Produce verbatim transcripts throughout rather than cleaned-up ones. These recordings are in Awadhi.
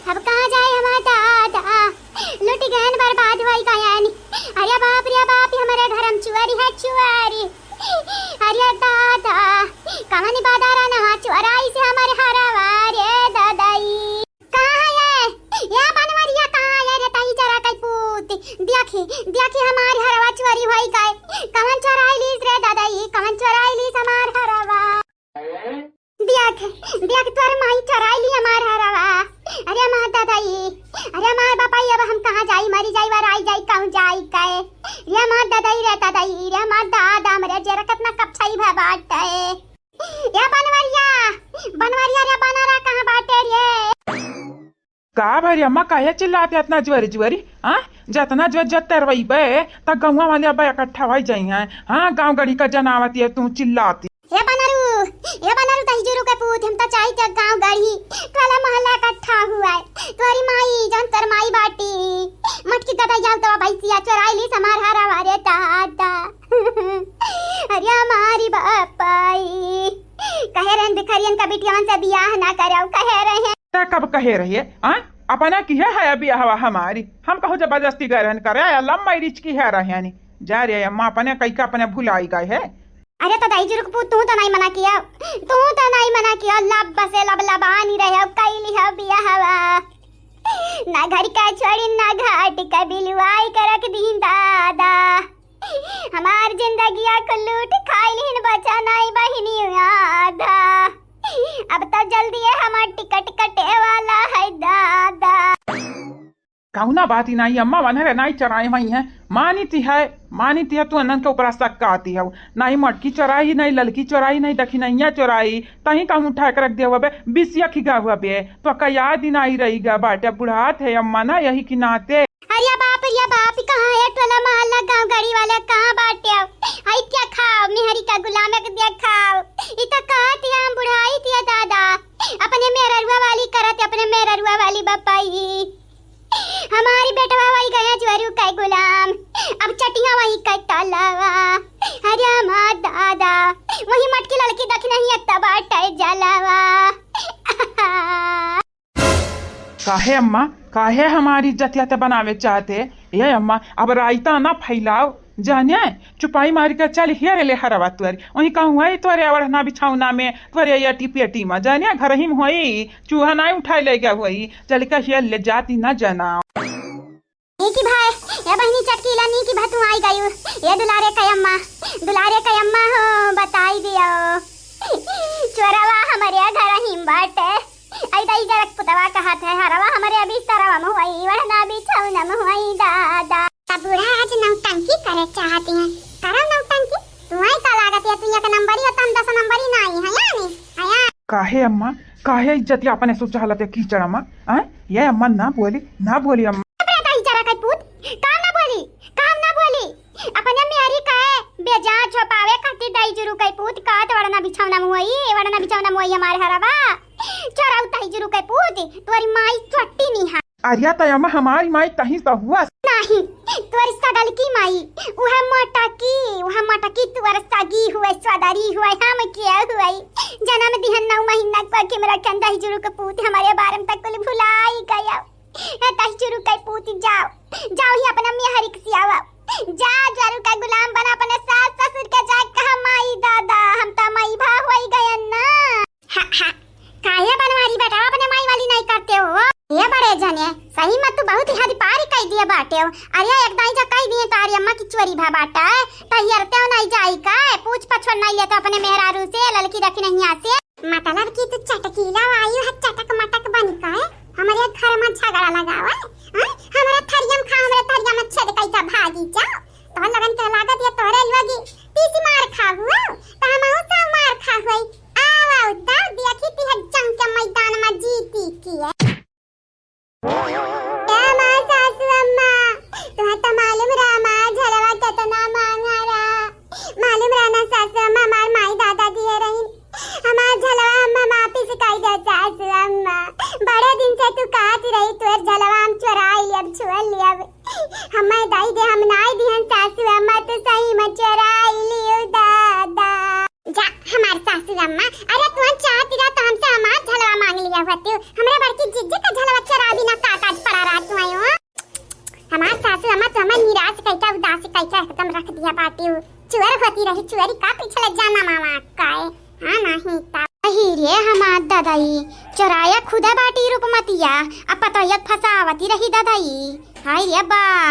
अब कहाँ जाए हमार दादा, लुटि गयन, बर्बाद होइ गयन। अरे बाप रे बाप, हमरे घर म चुअरी है, चुअरी। अरे दादा, कवन बदरनवा चोराइस हमर हरवा रे ददई। कहाँ है ये? ये बनवरिया कहाँ है रे तही जरा कई पूत? देखी, देखी हमार हरवा चोरी होइ गए। कवन चोराइ लीस रे ददई, कवन चोराइ लीस हमार हरवा? देख, देख तोर माई चोराइ ली हमार हरवा। अरे हमार ददई, अरे हमार बापाई, अब हम कहाँ जाई, मरी जाई, वराई जाई, कहूँ जाई कहे। रे हमार ददई, रे ददई, रे हमार दादा, हमरे जेरा कतना कपछाई भा बाटे। ए बनवरिया, बनवरिया रे बनरा कहाँ बाटे रे? का भरी अम्मा, काहे चिल्लात है इतना जोरी जोरी? हाँ, जतना जो जत करवइबे, त गउँवा वाले अब्बा इकट्ठा होइ जइहैं। हाँ, गाँव गढ़ी का जनावत है तू चिल्लाती। ए बनरू, ए बनरू, तही जुरू के पूत, हम त चाही त गाँव गढ़ी, टोला मोहल्ला इकट्ठा हुआ है। तोरी माई, जौन तोर माई बाटी, मटकी गदइया तो भैंसिया चोराइ लीस हमार हरवा रे दादा। अरे हमारी बापाई, कहे रहन भिखरियन का बिटियवन से बियाह ना करव, कहे रहे। त कब कहे रहे, हाँ? अपना किहे है बियाहवा हमारी? हम कहूँ जबरदस्ती गए रहन करे, या love marriage किहे रहे यानी? जा रे अम्मा, अपने कई का अपने भुलाई गए है। अरे त दाई जुरुक पूत, तू त नाहीं मना किया, तू त नाहीं मना किया, लब बसे लब लबानी रहे, अब कई लिहा बियाहवा। ना घर का छोड़ी, ना घाट का बिलवाई के रख दीन दादा। हमार जिंदगिया को लूट खाई लीन, बचा नाई बहिनी आधा। अब तो जल्दी है हमार टिकट कटे वाला है दादा। कौना बात ही नाई अम्मा, वनहरे नाई चराए हुई हैं। मानित है, मानित है, तू अनन के ऊपर शक आती है। नाई मटकी चोराई, नाई ललकी चोराई, नाई दखिनैया चोराई, तहीं कहूँ उठा के रख दे हुआ बे, बिसिया खिगा हुआ बे, तो का याद ही नाई रही गा बाटे, बुढ़ात है अम्मा ना, यही के नाते। अरे बाप, अरे बाप, कहाँ है टोला मोहल्ला गाँव गढ़ी वाला, कहाँ बाटे? हाय क्या खाओ, मेहरी का गुलाम एक दिया खाओ। इ तो कहत है हम बुढ़ाई दिया दादा, अपने मेहररुआ वाली करत, अपने मेहररुआ वाली बपाई। हमारी बेटवा वही गया ज्वरू का गुलाम, अब चटिया वही का तलवा। अरे हमार दादा, वही मटकी ललकी दखिनैया तब बाटे जलवा। काहे अम्मा, काहे हमारी इज्जतिया ते बनावे चाहते? ए अम्मा, अब रायता ना फैलाओ, जाने, चुपाई मारी के चल हियर ले हरवा तुअरी। वहीं कहूँ है तुअरे ओढ़ना बिछौना में, तुअरे यटी पेटी में, जाने, घर ही में होई, चूहा ना उठाए ले गया होई, चल के हियर ले जाती ना जना। नीकी भाई, ए बहिनी चटकीला, नीकी भा तू आई गयू। ए दुलारे कयम्मा, दुलारे कयम्मा हो, बताई दियो। चोरवा हमरे घर ही बाटे। आई दाई जरक पुतवा कहत है, हरवा हमरे बिस्तरवा में होई, वढ़ना बिछौना में होई दादा। अब बूढ़ा आज नौटंकी करे चाहती हैं। करो नौटंकी। तू आई का लागत है, तू एक नंबरी हो, तम दस नंबरी ना आई है, यानी? आया। काहे अम्मा, काहे इज्जतिया अपने सोचा हलत है कीचड़ अम्मा? आय? ये अम्मा ना बोली, ना बोली अम्मा। अपने दाई जरा का पूत, काम ना बोली, काम ना बोली। अपने मेरी कहे बेजा छुपावे खातिर दाई जुरु के पूत कहत वड़ना बिछौना में होई, वड़ना बिछौना में होई हमार हरवा। चोरऊ दाई जुरु के पूत, तोरी माई चट्टी निहा। अरे त अम्मा हमारी माई तहीं से हुआ। नहीं, तोरी सगल की माई, उहे मोटकी, उहे मोटकी तोर सगी हुए, सदरी हुए, हम के हुए। जन्म दिहन नौ महीना के पखे में रखन दाई जुरु के पूत, हमारे बारे में तक कुल भुलाई गया। ए, तही चुरु कई पूती जाओ, जाओ ही अपना मेहरी के सियावा। जा, जारू का गुलाम बना अपने सास ससुर के, जा कहा माई दादा, हम त माई भा होई गयन ना। हा, हा, काहे बनवारी बेटा अपने माई वाली नहीं करते हो? ये बड़े जने, सही में तू बहुत ही हद पारी कई दिए बाटे हो। अरे एक दाई जा कई दिए तारी अम्मा की चोरी भा बाटा है, त हियरते हो नहीं जाई का? पूछ पछोड़ नहीं लेते अपने मेहरारू से, ललकी दखिनैया से। मतलब कि तू चटकीला आयु है, चटक मटक बन के हमरे घर में झगड़ा लगावे, हैं? हमरे थरिया में खा, हमरे थरिया में छेद कई के भागी जा। तोहर लगन के लागत ये तोहरे लोगी तीसी मार खा हुआ, त हमहू सब मार खा हुई। आओ, आओ, दाव दिया खेती है जंग के मैदान में जीती की है। ए माँ सासू अम्मा, तुहा त मालूम रहा मार झलवा केतना महंगा रहा। मालूम रहा ना सासू अम्मा, हमार माई दादा दिए रहीन। हमार झलवा अम्मा वापिस कई दे सासू अम्मा। बड़े दिन से तू कहत रही तोर झलवा हम चोराई लियब, छुअल लियब। हमें दई दे, हम नाई दिहन सासू अम्मा, तू सही में चोराई लियो दादा। जा हमार सासू अम्मा, अरे तू चाहती रहा तो हमसे हमार झलवा मांग लिया। होती हूँ। हमरा बड़की जिज्जी का झलवा चोराई ना, का काज पड़ा रहा तू आयो? हमार सासू अम्मा तो हमार निराश कइके, उदास कइके एकदम रख दिया बाटी हूँ। चोर होती रही, चोरी का पिछले जन्म मामा का है। हाँ, नहीं ता। अही रे हमार ददाई, चोराया खुदा बाटी रूपमतिया, अब पतोहिया फंसावती रही ददाई। हाय रे बा।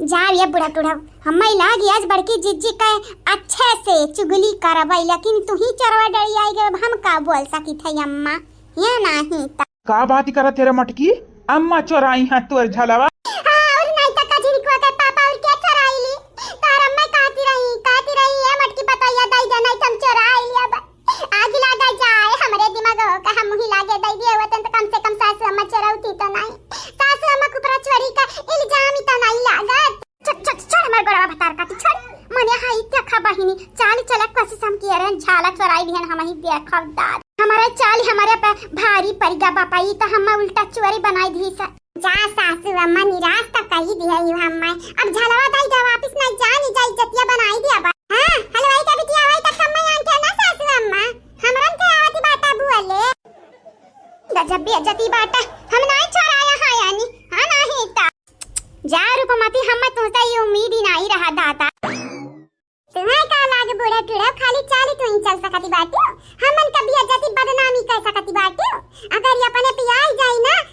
जा रे बूढ़ा टूढ़ा, हम्मे लागी आज बड़की जिज्जी के अच्छे से चुगली करबै, लेकिन तू ही चोरवा डरी आई गए, अब हम का बोल सकी थे अम्मा, ये नहीं ता। का बात करत है रे मटकी, अम्मा चोराई हैं तोर झलवा? हाँ, और नहीं तो कजरी को के पापा और क्या चोराई ली? तार अम्मा कहती रही, कहती रही, "ये मटकी पतोहिया दई दे, नहीं तो हम चोराई ली अब।" आग लागा जाए हमरे दिमाग हो का, हम ही लागे दई दिए होतन तो कम से कम सासू अम्मा चोरौती तो नहीं। सासू अम्मा के ऊपर चोरी का इल्जाम ही तो नहीं लागत। छोड़, छोड़, छोड़, हमार गोड़वा भतार काटी, छोड़। मने हाई देखा बहिनी, चाल चलक कोशिश हम किए रहन, झालक चोराई लिहन हम ही देखब दाद। हमारे चाल हमारे पे भारी पड़ गया बापा, ई तो हम उल्टा चोरी बनाई दी सा। जा सासू अम्मा, निराश तो कही दिया यू हम्मे। अब झलवा दाई दे वापिस नहीं जानी जाई, जतिया बनाई दिया बा। हाँ, हलवाई का बिटिया आवई तक हम्मे आन के ना सासू अम्मा। हमरन के आवती बाटा बुअले। गजब बेइज्जती बाटा। हम नहीं चोराया है यानी। हाँ नहीं ता। जा रूपमती, हम्मे तुमसे ये उम्मीद ही नहीं रहा दादा। तुम्हें का लागे बूढ़ा टूढ़ा, खाली चाली तू ही चल सकती बाटू? हमन का बेइज्जती बदनामी कर सकती बाटू? अगर ये अपने पे आई जाई ना,